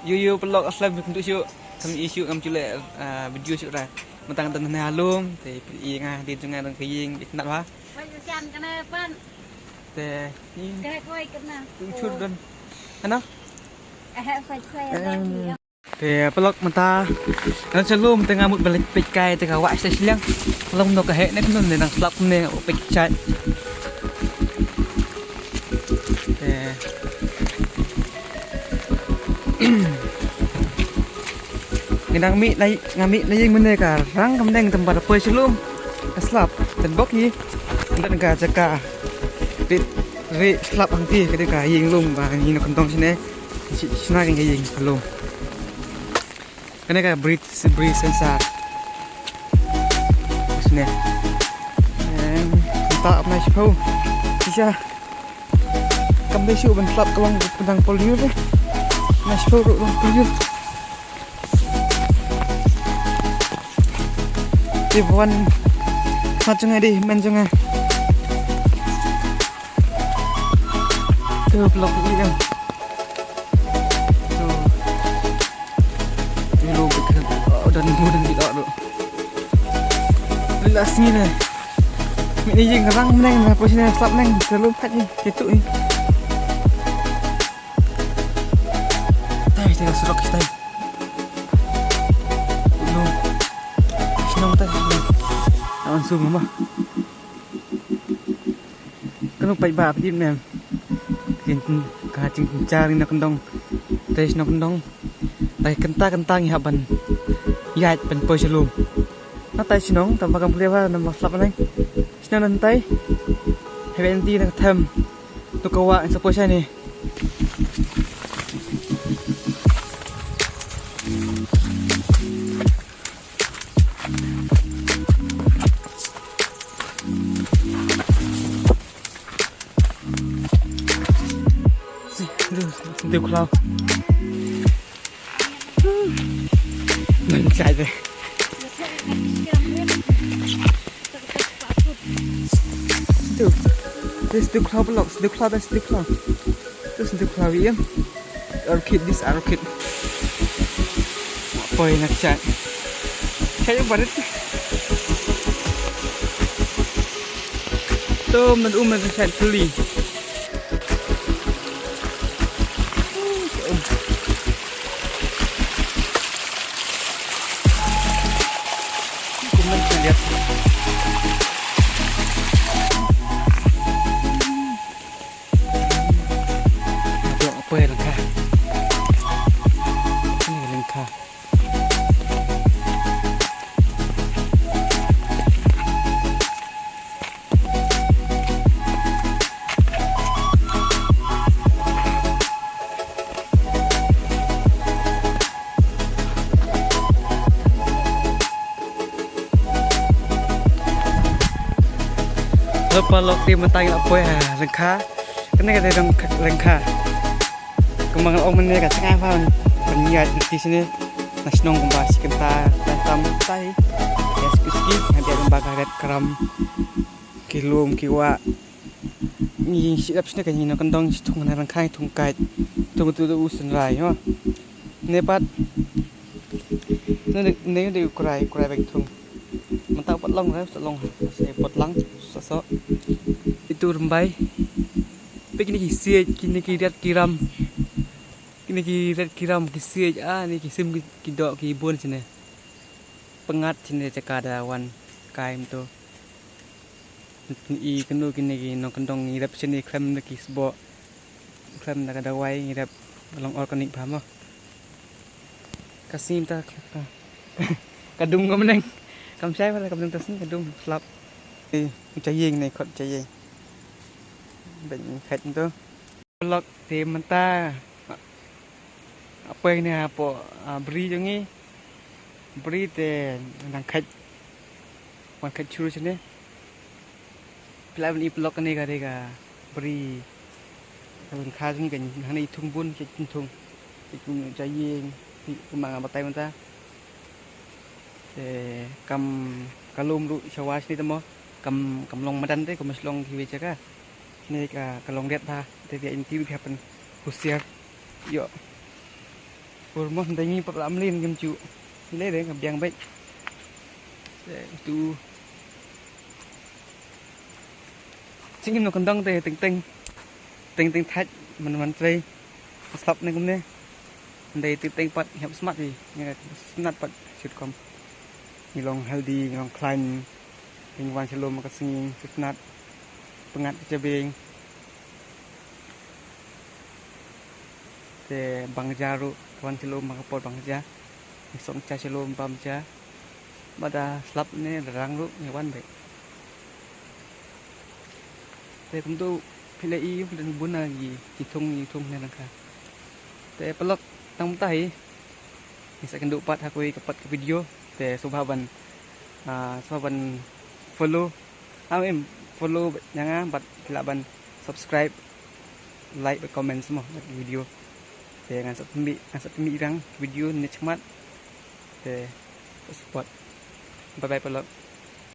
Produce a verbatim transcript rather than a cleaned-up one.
Yo, yo, paralok, slem kynduh shuh. Kam i shuh, ngam shu leh, ah, video shuh ra. Mynta nga don hangne ha lum, te i nga hadien jong nga don ka ïing, bit nat ha. Wai, u shan kane pan. Te i Kane koi kane. U chur don. Ano? Eh, wai, wai, Em. wai. Te paralok, mynta nga don sha lum, te nga mut ban leit peit kai, te ka wah sha shiliang. Lum no ka heh ne, kano ne nang slap ne, peit kai. Te Nga dang mih na, nga mih na ïing mynne ka rang ka mneng, te mynba da poi sha lum ka slap, te bok hi. Nga don ka jaka rit rit slap hangtei, ka dei ka ïing lum ba ngi nongkyndong shane. Shi, shna ka ïing ka lum. Kane ka bridge, bridge sensor. Shane. Em, ta ap na shiphew. Shisha. Kam dei shuh ban slap ka long, ka dang pol ïur eh. Na shiphew ruh long pol ïur. Te wan mat jong nga dei, men jong nga. Te paralok, ïa. Te. Te lo, oh, don bu don di dok. Lila sngi ne. Mih na ïing rang mneng, na poi shane slap mneng, te lum pat hi, te tuh hi. Tai, tai, surok tai. Lum. Shnong tai. Awan sum mama. Kano paidbah phi dei mem. Kin ka jingkynjar ngi nongkyndong. Te ngi nongkyndong. Te kynta kynta ngi hap ban ïaid ban poi sha lum. Na tai shnong, tang ba kam pule ba, na ma slap nang. Shnong na tai. Hebe nti na ka them. To ka wah sa poi shane. Deu khlaw. Nang sai de. Deu. Deu khlaw paralok, deu khlaw, deu khlaw. Deu khlaw ïa. Orchid, this orchid. Poi na chat. Chat ïa barit. Tum nan um nan chat puli. Kum nan chat. Aduh, apa ya, lengkah. Ini lengkah. Paralok, te mynta ngi la poi ha Lyngkha. Kane ka dei dong Lyngkha. Kumba nga ong mynne ka jngai bha ban ïaid na ki shane na shnong kumba shi kynta tam tai. Ïa suki suki nga ïaid kumba ka red kram, ki lum ki wah. Ngi shi dap shane ka ngi nongkyndong shi thung na Lyngkha, thung kait, thung tu tu u synrai ho. Ne pat ne ne de u krai, u krai bek thung. Mynta u pat long re, u sa long, u sa pat lang, u sa so. Itu rymbai. Peit kine ki siej, kine ki riat ki ram. Kine ki riat ki ram, ki siej, ah, ne ki sim ki, ki doh ki bun shane. Pyngngad shane jaka da wan kai mynta. I kano kine ki nongkyndong ngi rep shane khlem da ki sboh. Khlem da ka dawai ngi rep long organic bha mo. Ka sngi mynta ka, ka, ka dum ka mneng. Kam shai ba la ka mneng ta sngi ka dum slap. Eh, u cha ïing ne khot cha ïing. Bad ngi khat mynta. Paralok te mynta. Apoi ne hapoh, ah, bri jong ngi. Bri te nang khat. Wan khat churu shane. Phi lah ban i paralok kane ka dei ka bri. Ka Lyngkha jong ngi ka hangne i thung bun, i thung. I thung cha ïing, i kumba nga batai mynta. Te kam ka lum ruh sha wa shane te mo. Kam, kam long madan te, kam shlong kiwei jaka. Shane ka, ka long riat bha, te ïa in ti ruh phi hap ban husiar. Ïoh. Mo hynda ngi pap la mlien ngim ju. Ile de ka biang beit. Te tu. Sing ngim no kandang te teng teng. Teng teng thait man man trei. Slap ne kumne. Hynda teng teng pat hap smat hi. Ngi smat pat shit kom. Ngi long healthy, ngi long klein. Ngi wan shalom ka sngi, sitnat. Pengat ka jabing. Te bang ja ruh, wan shalom ma ka por bang ja. Ngi song cha shalom bam ja. Bada slap ne rang ruh ngi wan beit. Te kumtu phi la i dan bun na gi ki thung gi thung ne nangka. Te paralok tang mynta hi. Ngi sa kynduh pat ha kawei ka pat ka video. Te sngewbha ban ah, sngewbha ban follow. Am em follow ïa nga bad phi lah ban subscribe, like bad comment mo bad video. Te ngan sa pynmih ngan sa pynmih rang video ne chmat. Te support. Bye bye paralok.